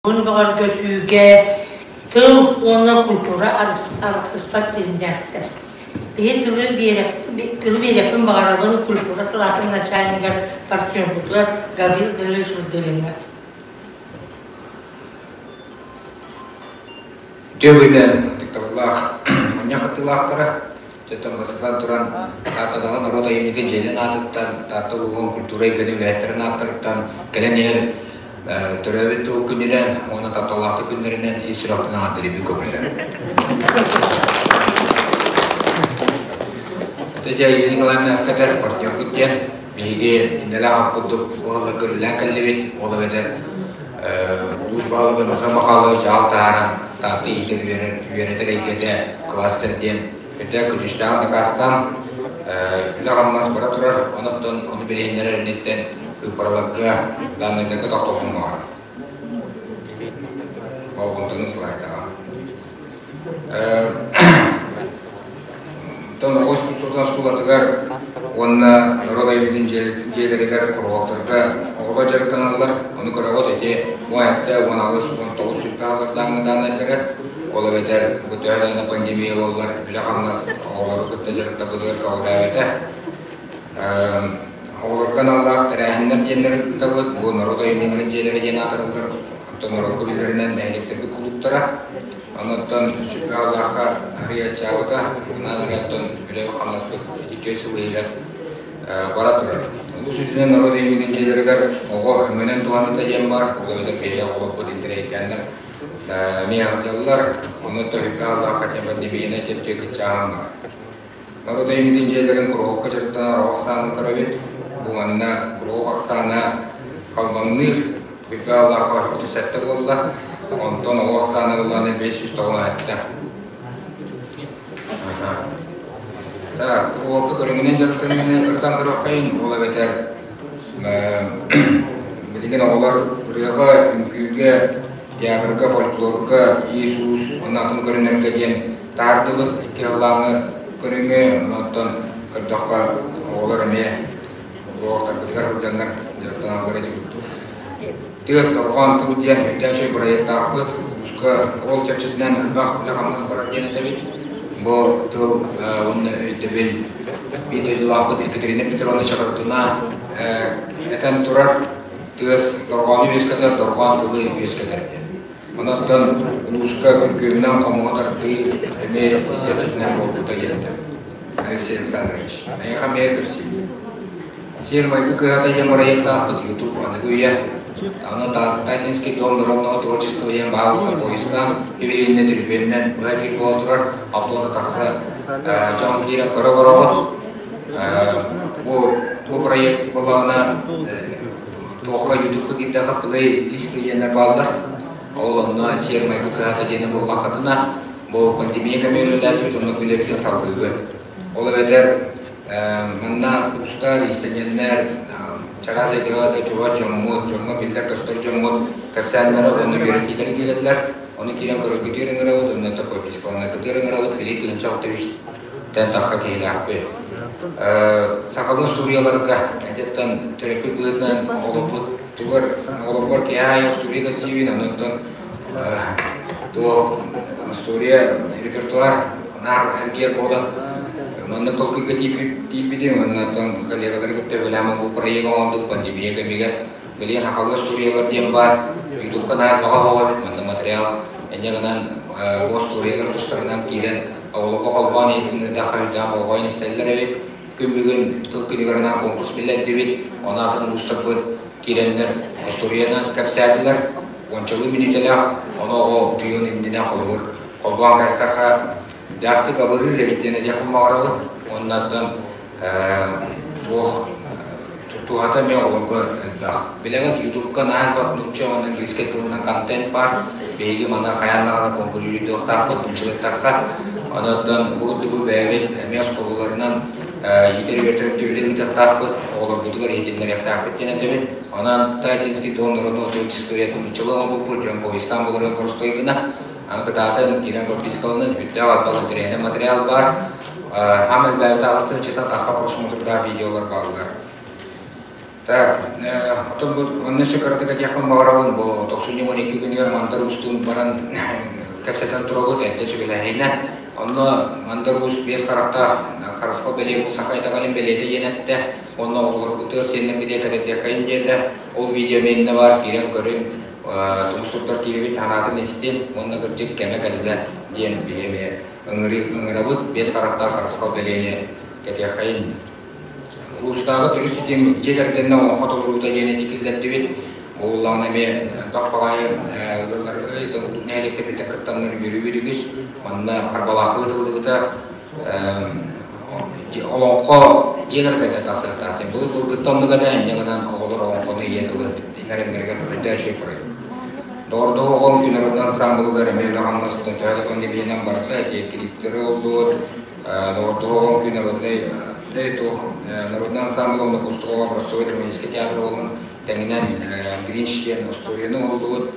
Бөҕөргөтүүгэ тыл уонна культура арахсыспат силимнээхтэр. Биһи тылы тылы биэриэхпин баҕарабын культура салаатын начальнигар партнербутугар Гаврил Гаврилович Вырдылиҥҥа. Үтүө күнүнэн ытыктабыллаах мунньах кыттыылаахтара, Дьэ, бастатан туран, Тааттатааҕы норуот айымньытын дьиэтин аатыттан, Таатта улууһун культура эйгэтин үлэһиттэрин ааттарыттан кэлэн иһэр төрөөбүт тыл күнүнэн уонна тапталлаахтык күннэринэн ис сүрэхтэн эҕэрдэлиибин көҥүллэр. Дьэ, Иза Николаевна кэтэр партнербут диэн биһиги иннэлээх курдук уһалларга үлэлээн кэллибит. Ол эбэтэр улуус баһылыга Михаил Михайлович аал таһааран Таатта иитэр үөрэтэр эйгэтэ кластер диэн үрдээх көдьүүстээҕин дакаастаан үлэ-хамнас бара турар. Онон ону билиһиннэрэр инниттэн сыыппараларга, дааннайдарга тохтолбун баҕарабын. Болҕомтону слайдаҕа. Оттон оҕо искусствотын оскуолатыгар уонна норуот айымньытын дьиэлэригэр куруһуоктарга оҕолор дьарыктаналлар. Ону көрөҕүт ити 17, 18, 19 сүүрбэ дааннайдара. Ол эбэтэр бу төһө даҕаны пандемия буоллар үлэ-хамнас оҕолору кытта дьарыктабытыгар көҕүлээбэтэ. Оҕолорго аналлаах тэрээһиннэр диэннэри ыытабыт. Бу норуот айымньыларын дьиэлэрэ диэн аатыраллар. Оттон норуокка биллэринэн нэһилиэктэрбит кулууптара. Онуттан сүппэ аллаахха арыйаччаабыта, анаан арыйаттан үлэ-хамнаспыт ити сыл иһигэр бара турар. Улуус үрдүнэн норуот айымньытын дьиэлэригэр оҕо өҥөнөн туһаныыта диэн баар, ол эбэтэр биһиги оҕолорбут интэриэһиргээннэр эмиэ сылдьаллар. Онуттан сүппэ аллаахха пандемиянай чэпчэки кыччааһын баар. Норуот айымньытын дьиэлэрин куруһуокка дьарыктанар оҕо ахсаанын көрөбүт. Бу манна куруһуок ахсаана халбаҥныыр. Уйбаалаах 37 буолла. Онтон оҕо ахсаана буоллаҕына 597. Так, куруһуокка көрүҥүнэн дьарыктаныыны ырытан көрүөххэйин, ол эбэтэр билигин оҕолор ырыаҕа, үҥкүүгэ, театрга, фольклорга, иис-уус уонна атын көрүҥнэргэ диэн таардыбыт икки сыллааҥы көрүҥү, онтон көрдөххө оҕолор эмиэ уруоктарбытыгар сылдьаннар дьарыктаналлара дьэ Тыас дорҕоон тыл диэн үрдээх бырайыактаахпыт. Улууска ол чэрчитинэн элбэх үлэ-хамнас барар диэн этэбит. Бу тыл уонна өйдөбүл биир дойдулаахпыт Екатерина Петровна Чаҕырдуна этэн турар тыас дорҕоону үөскэтэр, дорҕоон тылы үөскэтэр диэн. Онон улууска күргүөмүнэн хомуһу тардыы эмиэ чэрчитинэн буолбута диэтэ Алексей Александрович. Эйиэхэ эмиэ көрсүү. Сиэр-майгы кыһата диэн бырайыактаахпыт YouTube аныгы үйэ. Аны Тайтинский дом народного творчества диэн баһаалыста поездынан юбилейнай төлөпүөнүнэн быһа эфир буола турар. Алтыата тахса дьон киирэн көрө олороҕут. Бу бу проект буоллаҕына туохха ютубка киирдэххэ плей-лист диэннэр бааллар. Ол онно сиэр-майгы кыһата диэни буллаххытына, бу пандемия кэмигэр үлэлээтибит, онно үлэбитин салгыыбыт. Ол эбэтэр манна устар, иистэнньэннэр, чараас эйгэҕэ да чугас дьоммут, дьоҥҥо биллэр-көстөр дьоммут кэпсээннэрэ уонна үөрэтиилэрэ киирэллэр. Ону киирэн көрөргүтүгэр ыҥырабыт, уонна подпискаланаргытыгар ыҥырабыт, били 1600-тэн тахха киһилээхпит. Сахалыы устуоруйаларга эдиттэн төрөппүт быһыытынан оҕолорбутугар оҕолорбор киһи аайы устуоруйа кэпсиибин, онон туох устуоруйа репертуар наар эргиэр буолан маннык толкуйга тиийбитим уонна оттон коллегалары кытта үлэлээн бу проект оҥордук пандемия кэмигэр билигин сахалыы устуоруйалар диэн баар ютубка наһаа элбэҕи оһоҕо эбит манна материал инньэ гынан бу устуоруйалар тустарынан киирэн оҕолорго холбоон иһитиннэрдэххэ үрдээх болҕойон истэллэр эбит. Күн бүгүн тыл күнүгэр анаан конкурс биллэрдибит. Ону атын улуустарбыт киирэннэр устуоруйаны кэпсээтилэр. Уончалыы мүнүүтэлээх, ону оҕо утуйуон иннинэ холобур холбоон кээстэххэ үрдээхтик абырыыр эбит диэн этиэхпин баҕарабын. Уонна оттон туох туһата эмиэ оҕолорго элбэх. Билэҕит, ютубка наһаа элбэх нуучча уонна английскай тылынан контент баар. Биһиги маны хайаан даҕаны конкурируйдуохтаахпыт, нууччалыттахха. Онон бу курдугу бэйэбит эмиэ оскуолаларынан иитэр-үөрэтэр өттүбүтүн ыытыахтаахпыт, оҕолорбутугар иһитиннэриэхтээхпит диэн этэбит. Онон Тайтинский дом народного творчества нууччалыы оҥорбуппут, дьон поездтаан булары боростуой гына. Аны кытаатан киирэн пропискаланан бүттээх албал интэриэһинэй материал баар. Хам элбээбит аҕыстан чыта тахха просмотрдаах видеолар бааллар. Так, оттон бу онно өссө кыратык этиэхпин баҕарабын, бу тохсунньу 12 күнүгэр Мандар Уустуун баран кэпсэтэн турабыт, эрдэ сүбэлэһиинэ. Онно Мандар Уус биэс харахтаах харысхал бэлиэ бу саха итэҕэлин бэлиэтэ диэн эттэ. Онно оҕолорбутугар сиэннэрбитигэр кэтэрдиэххэйин диэтэ. Ол видео иннэ баар, киирэн көрүн, тумус туттар киһибит санаатын истин уонна кырдьык кэмэ кэллэ диэн биһи эмиэ ыҥырабыт, биэс харахтаах харысхал бэлиэни кэтиэххэйин. Улуустааҕы төрүт ситим дьиэ кэргэннэ олоҥхо толоруута диэн эти киллэрдибит. Бу буоллаҕына эмиэ элбэх баҕайы ыаллар нэһилиэктэрбиттэн кыттаннар үөрүүбүт үгүс. Манна Харбалаахха ыытыллыбыта. Олоҥхо дьиэ кэргэнтэн тахсыахтаах. Былыр былыргыттан оннук этэ, инньэ гынан оҕолор олоҥхону ийэ тылы иҥэрэллэригэр өйдөөччү проект. Доҕордоһуу оҕом күн народнай ансаамбылыгар эмиэ үлэ-хамнас төһө да пандемиянан барда, эти клиптеры оллубут, Доҕордоһуу оҕом күн народнай народнай ансаамбыл уонна Кустук оҕо образцовай драматическай театр буолан тэҥинэн Гринч диэн остуоруйаны оҥордубут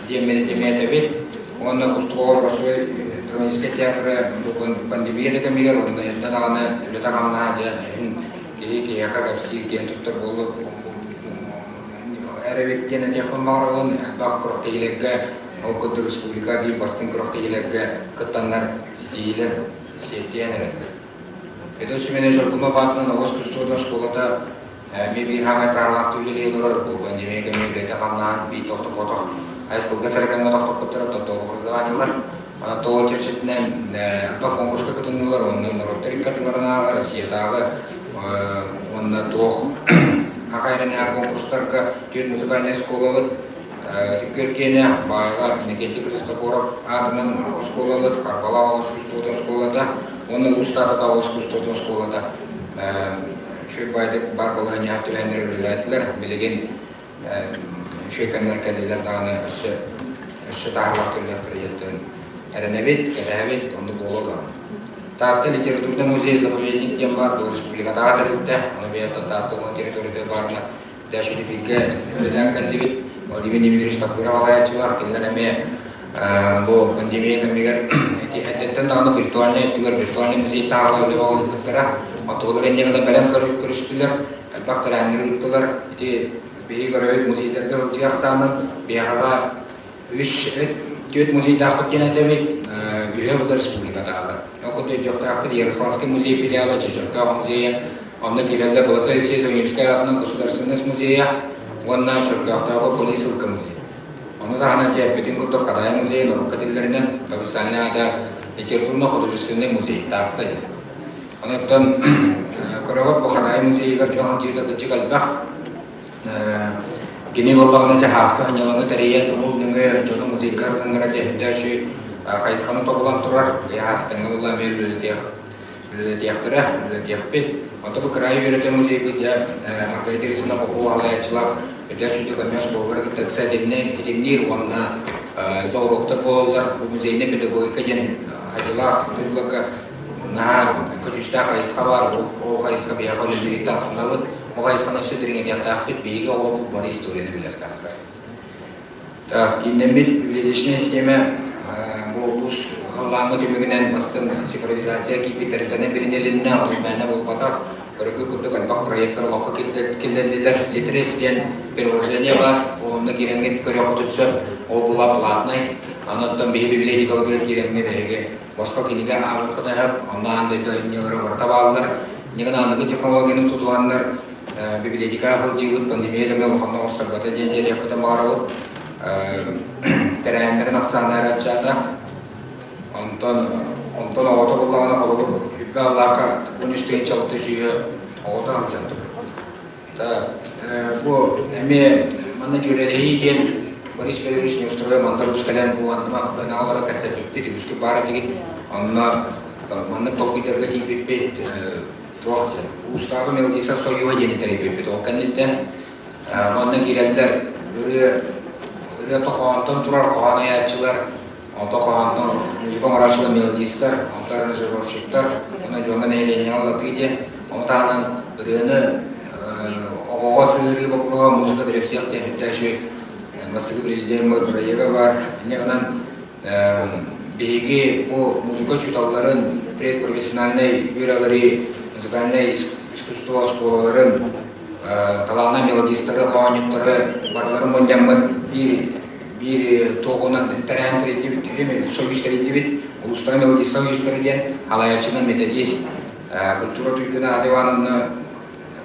диэммин эмиэ этэбит. Уонна Кустук оҕо образцовай драматическай театра бу пандемия да кэмигэр уонна эрдэ даҕаны үлэтэ-хамнаһа дьэ иһин киһи киһиэхэ кэпсиир киэн туттар буолу эрэбит диэн этиэхпин баҕарабын. Элбэх күрэхтэһиилэргэ ол курдук республика биир бастыҥ күрэхтэһиилэргэ кыттаннар ситиһиилэр сиэттиһэн эрэллэр. Федот Семенович Оргунов аатынан оҕо искусствотын оскуолата эмиэ биир хаамай таһаалаахтык үлэлии олорор. Бу пандемия кэмигэр үлэтэ хамнаһан биир тохтоппотох айс кылгас эрэ кэмҥэ тохтоппуттара образованиелар. Онон тоҕо чэрчитинэн элбэх конкурска кытыннылар, уонна норуоттар икки ардыларынааҕы, Россиятааҕы уонна туох хахайранаа конкурстарга түөрт музыкальнай оскуолабыт Түккүөр киэнэ Баайаҕа Иннокентий Христофоров аатынан оскуолабыт, Харбалаах оҕо искусствотын оскуолата уонна Уус Таататааҕы искусствотын оскуолата үчүгэй баайдык баар балаһыанньаҕа түбэһэннэр үлэлээтилэр. Билигин үчүгэй кэмнэр кэллилэр даҕаны өссө өссө таһаалаах үлэлээх диэнтэн эрэнэбит, кэтэһэбит, оннук буолуо даҕаны. Таатта литературнай музей заповедник диэн баар, бу республикатааҕы тэрилтэ, ону бэйэтэ Таатта улахан территорията баарына Дэшили бииргэ үлэлээн кэллибит. Владимир Дмитриевич Такыров салайааччылаах, кинилэр эмиэ бу пандемия кэмигэр ити эрдэттэн даҕаны виртуальнай өттүгэр виртуальнай музей таһаалар үлэ ыыппыттара. Онтулар инньэ гына бэлэм көрүстүлэр, элбэх тэрээһиннэри ыыттылар. Ити биһиги көрөбүт музейдарга сылдьыы ахсаанын биһиэхэҕэ үс түөрт музейдаахпыт диэн этэбит, үһэ була республикатааҕылар. Ол курдук өйдүөхтээхпит Ярославский музей филиала, Чечеркаах музейа, онно киирэллэр Былатыр Алексеевич Ойуунскай аатынан Государственность музейа уонна Чөркөөхтөөҕү Полисылка музейа. Ону таһынан этиэппитин курдук Хадаайы музейа норуокка этиллэринэн официальнай аата литературно-художественный музей Таатта диэн. Онуттан көрөҕүт бу Хадаайы музейыгар дьон сылдьыыта кырдьык элбэх. Кини буоллаҕына дьаһааска сынньалаҥы тэрийэн, ол нөҥүө дьону музейга ырытыннара дьэһиннээччи хайысханы тобулан турар. Дьаһаастаҥҥа буолла эмиэ үлэлэтиэх үлэлэтиэхтэрэ, үлэлэтиэхпит. Онто бу кыраайы үөрэтэр музейбыт дьэ Маргарита Борисовна Попова салайааччылаах үрдээх чуйдук эмиэ оскуолалары кытта ыкса итимниир уонна элбэх уруоктар буолаллар. Бу музейнай педагогика диэн хайдылаах дойдуларга наһаа көдьүүстээх хайысха баар, ол хайысха биһиэхэ үлэлиирин астынабыт. Ол хайысханы өссө дириҥэтиэхтээхпит, биһиги оҕолорбут бары историяны билиэхтээхтэр. Так, кииннэммит библиотечнай систиэмэ бу улуус халлааҥҥа түмүгүнэн бастыҥ цифровизация киирбит тэрилтэнэн билинилиннэ, ол мээнэ буолбатах. Көрөргө курдук элбэх проектар олоххо киллэрдилэр. Литрес диэн приложение баар, ол онно киирэҥҥит көрүөххүтүн сөп. Ол була платнай. Аны оттон биһи библиотекабытыгар киирэҥҥит эһиги босхо кинигэ ааҕыаххына сөп, онно аан дойду айымньылара барыта бааллар. Инньэ гынан аныгы технологияны тутуһаннар библиотека сылдьыыбыт пандемия кэмэ улаханнык оҥосторбото диэн диэриэхпитин баҕарабыт. Тэрээһиннэрин ахсаана эрэ аччаата. Онтон онтон оҕото буллаҕына холобур үппэ аллаахха 13 600 сүүһэ оҕото сылдьан турар. Так, бу эмиэ манна дьүөрэлэһии диэн Борис Федорович Неустроев Мандар Уус кэлэн бу ынаҕалара кэпсэппиппит, үгүскүт баар этигит. Онно маннык толкуйдарга тиийбиппит, туох диэн, Уустааҕы мелодистар союһа диэни тэрийбиппит. Ол кэнниттэн манна киирэллэр ырыа ырыа тохоонтон турар хоһоон айааччылар, онтон хоһоонтон музыка оҥорооччулар мелодистар, онтон аранжировщиктар, уонна дьоҥҥо нэһилиэнньэҕэ ыллатыы диэн. Ону таһынан ырыаны оҕоҕо сыһыарыы боппуруоһа музыка для всех диэн үтээчи бастакы президент бырайыага баар. Инньэ гынан биһиги бу музыка учууталларын предпрофессиональнай үөрэҕи музыкальнай искусство оскуолаларын Талааннаах мелодистары, хоонньуттары барыларын мунньаммыт биир биир туоҕунан тэрээһин тэрийдибит, союз тэрийдибит. Улуустара мелодистар союзтара диэн халайааччынан методист, культура туйгуна Ада Ивановна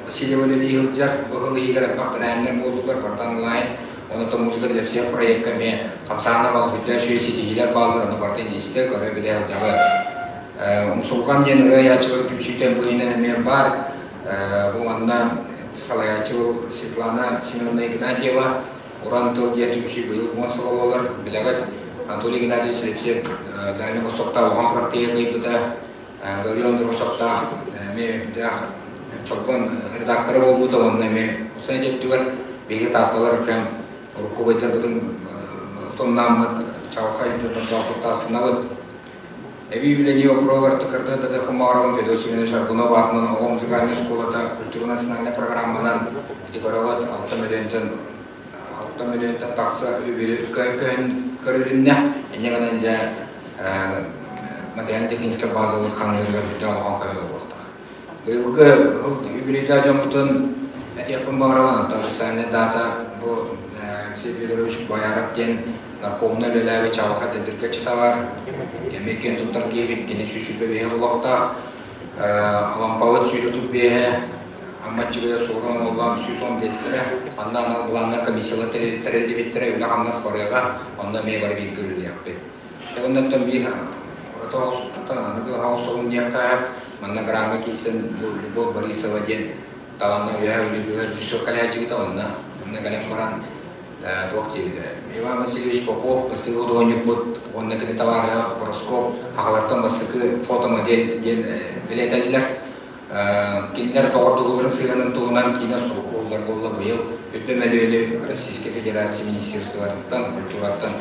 Васильева үлэлии сылдьар. Бу сыл иһигэр элбэх тэрээһиннэр буоллулар, барытын онлайн. Онон музыка для всех проекка эмиэ хамсаанна балыһыйда үчүгэй ситиһиилэр бааллар, ону барытын истэ, көрө-билэ сылдьаҕыт. Умсулҕан диэн ырыа айааччылар түмсүүтэ бу иһинэн эмиэ баар. Бу манна салайааччы Светлана Семеновна Игнатьева, Уран тыл диэн түмсүү быйыл 10 сыла буолар. Билэҕит, Анатолий Игнатьевич Слепцев Дальний Востоктаах улахан квартира кыайбыта. Гаврил Андросовтаах эмиэ үрдээх Чолбон редактора буолбута уонна эмиэ Усан өттүгэр биһиги таатталар кэм урукку убайдарбытын тумнааммыт чаҕылхай дьоннордоохпут астынабыт. Эбии билэнии округар Тыкырда Дада Хумаровын Федор Семенович Аргунов аатынан оҕо музыкальнай школата культурно-национальнай программанан ити көрөҕүт 6 мөлүйүөнтэн тахса үбү көрүлүннэ. Инньэ гынан дьэ материально-техническэй базалар хаҥыырыгар үрдээх улахан көмө буолуохтаах. Быйылгы үбүлүйдээх дьоммутун этиэхпин баҕарабын, онтон официальнай дата бу Алексей Федорович Бояров диэн наркомна үлэлээбит чаҕылхай дэндиргэ чытабар, кэмэ киэн туттар киһибит, кини 125 олохтоох, Алампабыт 135-э, Аммаччыгыйа суорун оллоон 115-лэрэ, манна анал былааннар комиссиялар тэриллибиттэрэ, үлэ-хамнас барыаҕа, онно эмиэ бары бииргэ үлэлиэхпит. Оннуттан биир ураты оҕустан аныгы оҕус диэххэ, манна граҥҥа киирсэн бу Любовь Борисова диэн талаанна үөһээ үлүгүһэр режиссер кэлээччигитэ онно. Онно кэлэн баран туох диэбитэ Иван Васильевич Попов бастакы худуоһунньукпут уонна кини табаарыһа Бороскоп сахалартан бастакы фотомодель диэн билэтэллэр. Кинилэр доҕордоһууларын сыһыанын туһунан киинэ уһуллар буолла быйыл Үрдэ Мөлүөнү Российскай Федерация Министерствотыттан, культураттан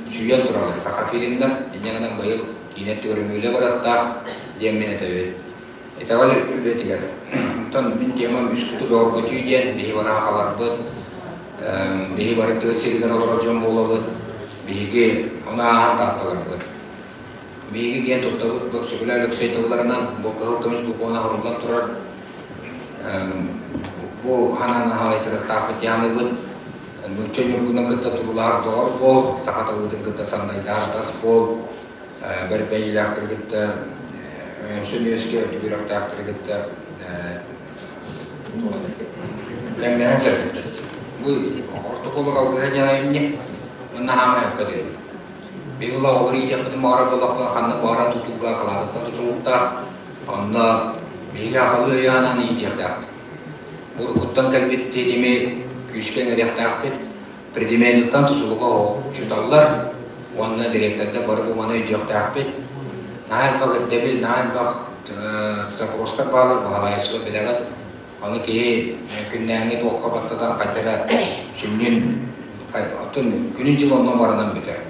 сүүйэн тураллар саха фильмнар. Инньэ гынан быйыл киинэ түөрүмүүлэ барыахтаах диэн мин этэбин. Итэҕэл үлэтигэр. Онтон мин темам үс куту бөҕөргөтүү диэн биһи бары сахаларбыт, биһи бары тыа сиригэр олорор дьон буолабыт, биһиги ону ааһан таатталарбыт. Биһиги диэн туттабыт Бөксөкүлэ Өлөксөй тылларынан бу кыһыл көмүс букваны оһоруллан турар бу ханан аһалайтарыахтаахпыт дианыгын нуучча ньургунан кытта туруулаһар доҕор буол, саха тылытын кытта самнайдаһар атас буол, бэрбэйиилээхтэри кытта өҥсөн үөскэ түгүрэхтээхтэри кытта тэҥнэһэн сэргэстэс. Бу ортокулук алгыһа диэн айымньы уонна хаамай өккө диэн. Биһиги оҕолор иитиэхпитин баҕарар буоллахпына ханнык баҕарар тутууга акылаатыттан тутулуктаах. Онно биһиги аҕалыы ыйаанан иитиэхтээхпит. Уруккуттан кэлбит тиэтими күүскэ ыҥырыахтаахпыт. Предметыттан тутулуга суох учууталлар уонна дириэктэрдэр бары бу маны өйдүөхтээхпит. Наһаа элбэх ирдэбил, наһаа элбэх запростар бааллар, баһылайааччылар билэҕит. Аны киһи күннээҥҥи туохха баттатан хайда эрэ сүнньүн, оттон күнүн-дьыл онно баранан бүтэр.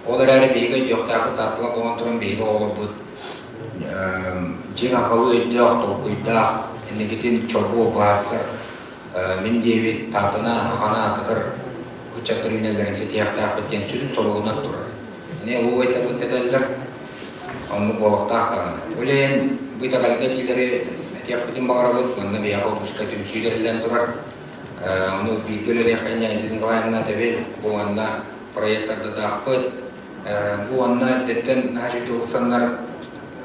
Ол эрээри биһиги өйдүөхтээхпит таатталар буолан туран биһиги оҕолорбут дьиҥ акылы өйдөөх, толкуйдаах, инникитин чобуо баастар мин диэбит Тааттана, Хахана ааттатар ыччаттар үүнэллэрин ситиһиэхтээхпит диэн сүрүн соругунан турар. Ини улуу убайдарбыт этэллэр, оннук буолуохтаах даҕаны. Ол иһин бу итэҕэлгэ этиилэри этиэхпитин баҕарабыт, манна биһиэхэ улууска түмсүү тэриллэн турар. Ону бииргэ үлэлиэххэ Ньаиза Николаевна этэбин, бу манна проекттардаахпыт. Бу уонна эрдэттэн наһаа үчүгэй ылсаннар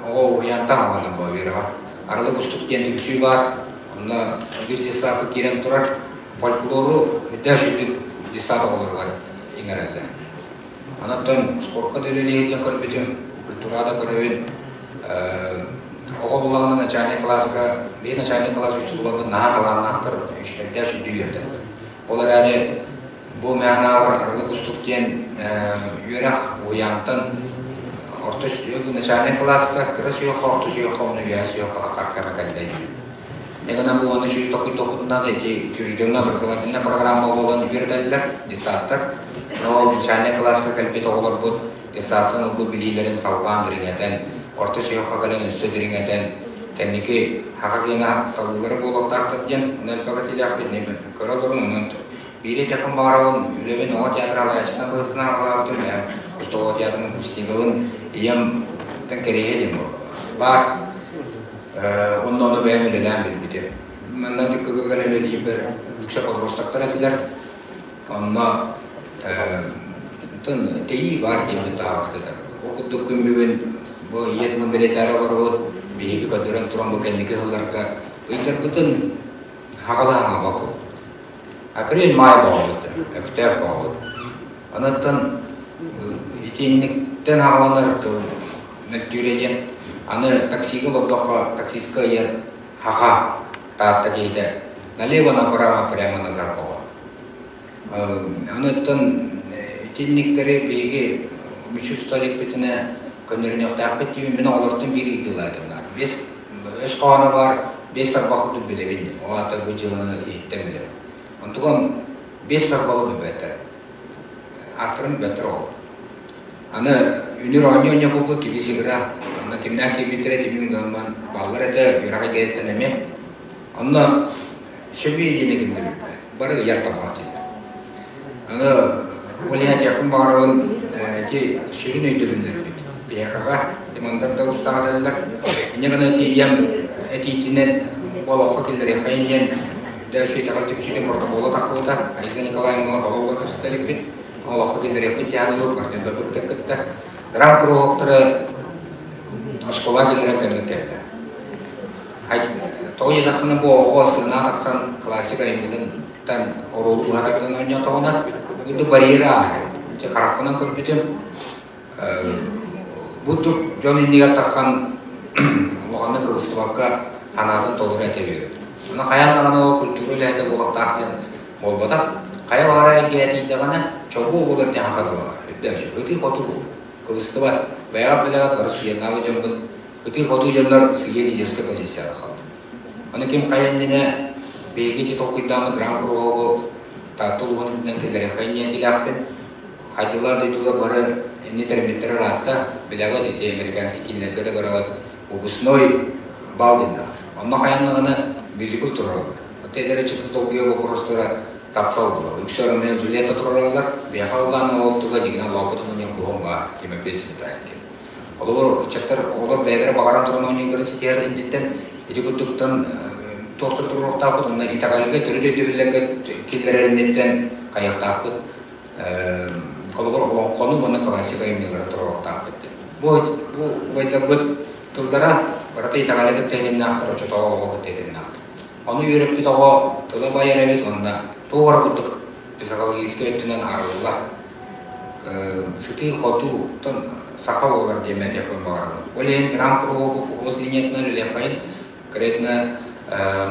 оҕо уһуйаантан аҕаланар буо үөрэҕэ. Арылык устук диэн түмсүү баар. Онно үгүс детсадка киирэн турар. Фольклору үрдээх үчүгэй детсад оҕолоругар иҥэрэллэр. Онон спортка да үлэлии сылдьан көрбүтүм, культурада көрөбүн. Оҕо буллаҕына начальнай кылааска, биир начальнай кылаас үс буламмыт наһаа талааннаахтар, үчүгэйдээх үчүгэй үөрдэллэр. Ол эрээри бу мээнэ Арылык Устук диэн үөрэх уһуйаантан орто начальнай кылааска кыра сүһүөххэ, орто сүһүөххэ уонна үөһэ сүһүөххэ тахсар кэмэ кэллэ диибин. Дэгэнэ бу уонна үчүгэй токуй-токутунан эти учрежденно-образовательная программа буолан үөрэтэллэр детсадтар. Ол начальнай кылааска кэлбит оҕолорбут детсадтан ылбыт билиилэрин салҕаан дириҥэтэн, орто сүһүөххэ кэлэн өссө дириҥэтэн, кэнники хаха киэнэ талыылара буолуохтаахтар диэн онон элбэх этиилээхпит көрө олорун онон биир этиэхпин баҕарабын үлэбин оҕо театра алаайаччынан быһыытынан аҕалаабытым бэйэм Кустук оҕо театрын выпускнигабын ийэм кэриэһэ диэн баар. Онно ону бэйэм үлэлээн билбитим. Манна ДКГ-гар үлэлиирбэр үксэ подростактар этилэр. Онно оттон тэйии баар диэммит таһаҕастатар. Ол курдук күн бүгүн бу ийэ тылын бэлиэтээри олоробут, биһиги көрдөрөн туран бу кэнники сылларга ыйдарбытын хаҕалаһаҥа боппут. Апрель-май буолбут, Өктөөп буолбут. Онуттан итинниктэн хаҕаланар тыл мөлтүүрэ диэн аны таксига олордоххо таксистка ыйар хаха Таатта киһитэ налево направо прямо назад оҕо. Онуттан итинниктэри биһиги мүччү тута иликпитинэ көннөрүнүөхтээхпит диибин. Мин оҕолортон биир ыйытыылаатым. Биэс өс хоһооно баар, биэс тарбах курдук билэбин. Ол аата бу дьыаланы иһиттэн билэбин. Онтукам биэс тарбаҕы билбэттэр. Ааттарын билбэттэр оҕолор. Аны үнүр оонньуу-оонньуу буолбут кибис игра. Онно кимнээх киирбиттэрэ тимим гымман бааллар этэ, үөрэх эйгэтиттэн эмиэ. Онно сөбүй диэни ким да билбэт. Бары ыйар табаҕа сылдьар. Аны ол иһин этиэхпин баҕарабын, ити сүрүн өйдөбүллэрбит биһиэхэҕэ Тимондар да устаҕа этэллэр. Инньэ гынан ити ийэм этиитинэн олоххо киллэриэххэйин диэн Дэши итэҕэл түмсүүтүн протокола тахсыбыта. Айса Николаевна Холовга көрсө иликпит. Олоххо киллэриэхпит диэн ылып партнердарбытын кытта драм куруһуоктары оскуола киллэрэн кэлбит кэллэ. Тоҕо диэтэххинэ бу оҕо сыана тахсан классик айымньытыттан оруолу быһатардан оонньоотоҕуна курдук барьеры ааһар. Ити харахпынан көрбүтүм бу дьон иннигэр тахсан улаханнык кыбыстыбакка санаатын толору этэ биэрэр. Ону хайаан даҕаны ол культура үлэһитэ буолуохтаах диэн буолбатах. Хайа баҕарар эргэ тиийдэҕинэ чобуо буолар диэн саха тыла бар. Үрдээччи ытыы-хотуу буолар. Кыбыстыбат. Бэйэҕэр билэҕит бары суетаабыт дьоммут ытыы-хотуу дьоннор сыыйа лидерскэй позицияҕа хаалдылар. Аны ким хайа иннинэ биһиги ити толкуйдааммыт гран куруһуогу Таатта улууһун үрдүнэн киллэриэххэ инниэтилээхпин. Хайдылар дойдулар бары инни тэриммиттэрэ ыраатта. Билэҕит ити американский киинэлэргэ да көрөҕүт выпускной бал диэн Онно хайаннаҕына мюзикл турараллар. Оттон эдэр ыччаты долгуйа боппуруостара таптал буолар. Үксэ Ромео Джульетта турараллар. Биһиэхэ ыллаан ол туга дьиҥинэн лоокутун уонна куһун баар Тимофей Сметанин. Холобур, ыччаттар оҕолор бэйэлэрэ баҕаран туран оонньуулларын ситиһэр инниттэн ити курдуктан туохтар туруохтаахпыт уонна итэҕэлгэ төрүт өйдөбүллэргэ киллэрэр инниттэн хайыахтаахпыт холобур олоҥхону уонна классика айымньыларын туруохтаахпыт диэн. Бу бу убайдарбыт тыллара барыта итэҕэлэ кытта ситимнээхтэр, оччотооҕу олоҕу кытта ситимнээхтэр. Ону үөрэппит оҕо тыла байар эбит уонна туох эрэ курдук психологическай өттүнэн арыллар сытыы-хотуу саха буолар диэн этиэхпин баҕарабын. Ол иһин драм куруһуогу фокус линиятынан үлэххайын, конкретно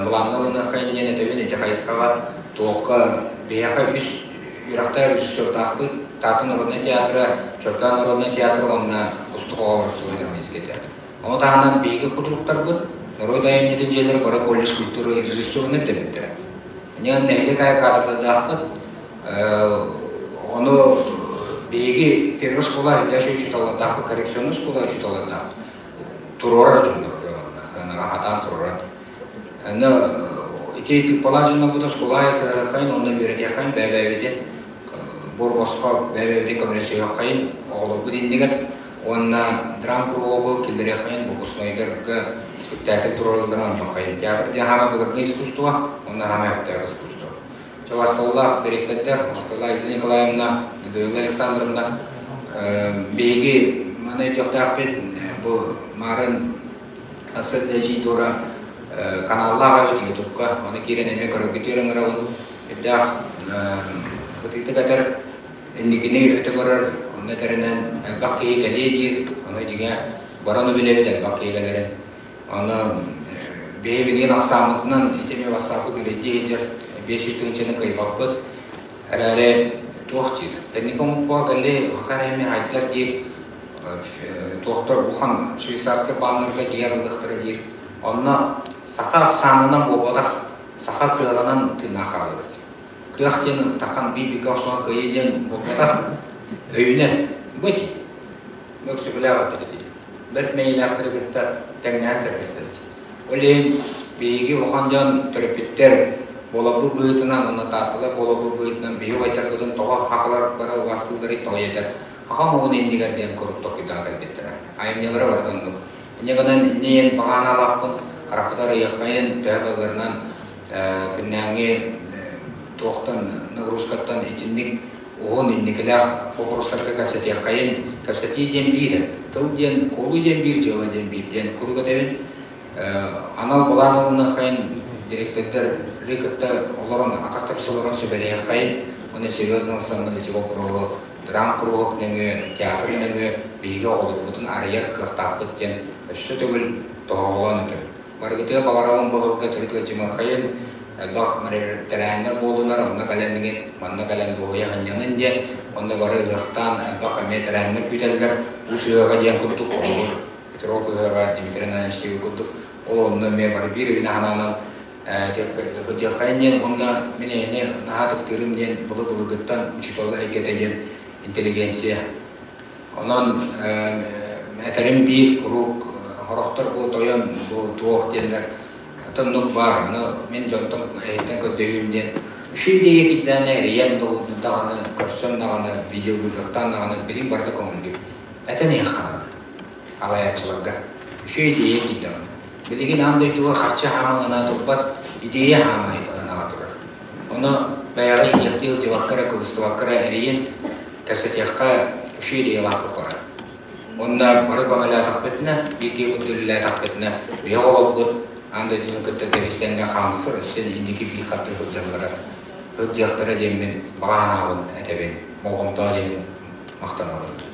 былаанна ылыныаххайын диэн этэбин ити хайысхаҕа туохха биһиэхэ үс үөрэхтээх режиссердаахпыт Таатта народнай театра, Чөркөөн народнай театра уонна Кустук оҕо драматический театр. Ону таһынан биһиги худруктарбыт норуот айымньытын дьиэлэрэ бары колледж культуры режиссураны бүтэрбиттэрэ. Инньэ нэһилиэк аайы кадрдардаахпыт. Ону биһиги первая школа үрдээчи учууталлардаахпыт, коррекционный школа учууталлардаахпыт. Туруорар дьоннор уже онно хатаан туруорар. Аны ити тыыппалаах дьоннорбут оскуола аайы сыһыарыаххайын уонна үөрэтиэххэйин бэйэ-бэйэбитин буор-босхо бэйэ-бэйэбитин көмөлөсүһүөххэйин оҕолорбут иннигэр уонна драм куруһуогу киллэриэххэйин выпускнойдарга спектакль туруоралларын оонньуоххайын. Театр диэн хаама былыргы искусство уонна хаама өптөөх искусство. Чавасталлаах дириэктэрдэр Масталлаах Елена Николаевна, Изабелла Александровна биһиги маны өйдүөхтээхпит бу Марын Ассадежи Дора каналлаах эбит ютубка ону киирэн эмиэ көрөргүтүгэр ыҥырабын үрдээх ытыытык этэр инникини өтө көрөр онно этэринэн элбэх киһи кэлиэ диир ону дьиҥэ баран билэбит элбэх киһи кэлэрин Аны биһи билигин ахсааммытынан ити эмиэ бассааппыт үлэйдии сылдьар 500 тыһыынчаны кыайбаппыт. Эрээри туох диир? Кэнники омукка кэлли хаха эрэ эмиэ хайдар диир. Туохтар улахан швейцарскай бааннарга тиийэр ыллахтара диир. Онно саха ахсаанынан буолбатах, саха кыаҕынан тыыннаах хаалабыт. Кыах диэн тахан биир-бииргэ охсуһан кыайыы диэн буолбатах, өйүнэн. Бу этии. Бу сөбүлээбэппит этии. Бэрт мэйиилээхтэри кытта тэҥнэһэн сэргэстэс. Ол иһин биһиги улахан дьон төрөппүттэр буоларбыт быһыытынан уонна таатталар буоларбыт быһыытынан биһи убайдарбытын тоҕо хахалар бары убаастыылларый тоҕо ийэтэр аҕам уһун иннигэр диэн куруук толкуйдаан кэлбиттэрэ. Айымньылара барыта оннук. Инньэ гынан инньэ иэн баҕа санаалаахпын, харахпыт арыйыаххайын, төһө кыалларынан Күннээҥҥи туохтан нагрузкаттан итинник уһун инникилээх боппуруостарга кэпсэтиэххэйин. Кэпсэтии диэн биир, тыл диэн, куолу диэн биир, дьыала диэн биир диэн куруук этэбин. Анал былаан ылыныаххайын, директордары кытта олорон, атах тэпсэ олорон сүбэлэһиэххэйин уонна серьезно ылсаммыт ити боппуруоһу драм куруһуок нөҥүө, театр нөҥүө биһиги оҕолорбутун арыйар кыахтаахпыт диэн өссө төгүл тоһоҕолоон этэбин. Барыгытыгар баҕарабын быһылга төрүт ыалдьымыаххайын, элбэх тэрээһиннэр буоллунар, онно кэлэн манна кэлэн дуоһуйа сынньанын диэн, онно бары ыһыахтаан элбэх эмиэ тэрээһиннэр күүтэллэр, Уус ыһыаҕа диэн курдук холобур Петров ыһыаҕа, Дмитрий Ананьевич курдук, ол онно эмиэ бары биир өйүн аһанаанан сылдьыаххайын диэн уонна мин эйэни наһаа таптыырым диэн былы-былыргыттан учуутал эйгэтэ диэн интеллигенция. Онон этэрим биир куруук сорохтор бу тойон, бу туох диэннэр оннук баар. Ону мин дьонтон эһиттэн көрдөһүүм диэн үчүгэй идея киллээнэ эрийэн даҕаны, көрсөн даҕаны, видеовызовтаан даҕаны билим барыта көҥүллүүр. Этэн иһиэххэ наада алайааччыларга. Үчүгэй идея киирдэҕинэ. Билигин аан дойдуга харчы хаамыҥына турбат, идея хаамыҥына турар. Ону бэйэҕэ иитиэхтии сылдьыбакка эрэ, кыбыстыбакка эрэ эрийин, кэпсэтиэххэ үчүгэй идеялаахпыт барар. Уонна бары көмөлөөтөхпүтүнэ, биир киһи курдук үлэлээтэхпитинэ, биһиги оҕолорбут аан дойдуну кытта тэбис-тэҥҥэ хаамсар, өссө инники биир хардыы сылдьаллара, сылдьыахтара диэммин баҕа санаабын этэбин, болҕомтоҕо диэн махтанабын.